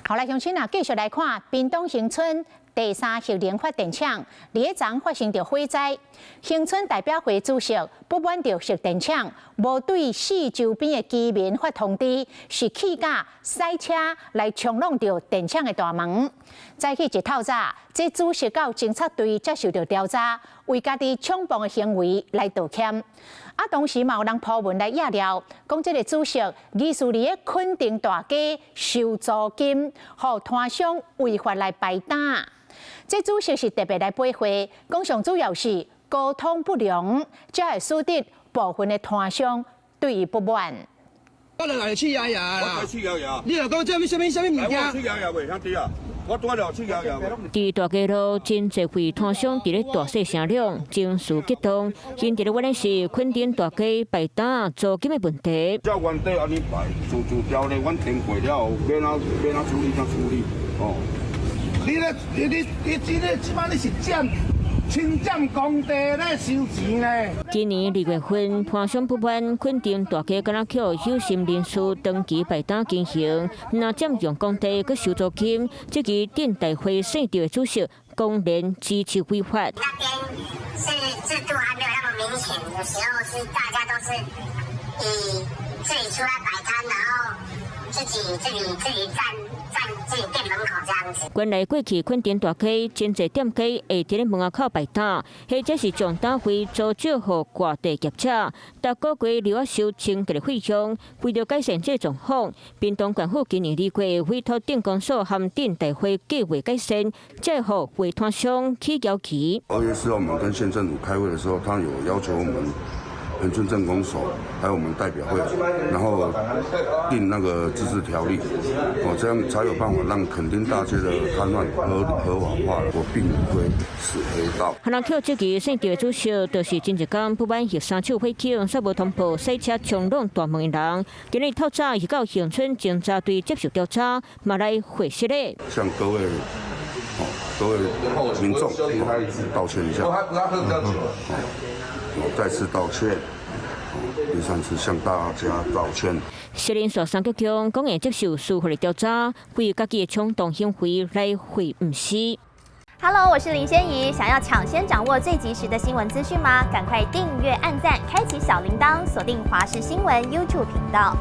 好來，鄉親啊，繼續來看屏東恆春第三核能發電廠，佇咧昨發生著火災。恆春代表會主席不滿著核電廠無對四周邊的居民發通知，是氣甲賽車來衝挵著電廠的大門。早起一透早，這主席佮偵察隊接受著調查，為家己衝動的行為來道歉。啊，同時嘛有人 po 文來掖料，講這个主席疑似佇咧墾丁大街收租金，予攤商違法來擺檔。這主席是特別來回會，講上主要是溝通不良，才會使得部分的攤商對伊不滿。我來來氣壓壓啦！氣壓壓！你若講這啥物啥物物件？氣壓壓袂曉滴啊！我拄了氣壓壓。佇大街路，真濟位攤商佇咧大細聲量，情緒激動。𪜶佇咧原來是墾丁大街擺檔租金的問題。照原底按呢擺，自治條例，阮定過了後，欲按怎欲按怎處理才處理哦。你咧，你你你這个這擺你是佔侵佔公地咧收錢咧。今年2月份，攤商不滿墾丁大街敢若予有心人士長期擺檔經營，若佔用公地閣收租金，這支鎮代會姓趙的主席公然支持違法。那邊是制度還沒有那麼明顯，有時候是大家都是以自己出來擺攤，然後自己站站自己店門口這樣子。原來過去墾丁大街真濟店家會佇咧門口擺檔，或者是將檔費租借予外地業者，逐個月留收清潔的費用。為著改善這個狀況，屏東縣府今年2月委託鎮公所和鎮代會計劃改善，才會予攤商起交期。 2月4號，我們跟縣政府開會的時候，他有要求我們恆春鎮公所，還有我們代表會，然後定那個自治條例，哦，這樣才有辦法讓墾丁大街的攤販合法化。我並非是黑道。予人質疑姓趙的主席，就是前一工不滿核三廠火警，煞無通報賽車衝挵大門的人。今日透早伊到恆春偵查隊接受調查，嘛來回釋咧。向各位，哦，各位民眾道歉一下。我再次道歉，第三次向大家道歉。石林所三局長講會接受司法的調查，為家己的衝動行為來悔毋是。 Hello，我是林仙怡，想要搶先掌握最及時的新聞資訊嗎？趕快訂閱、按讚、開啟小鈴鐺，鎖定華視新聞 YouTube 頻道。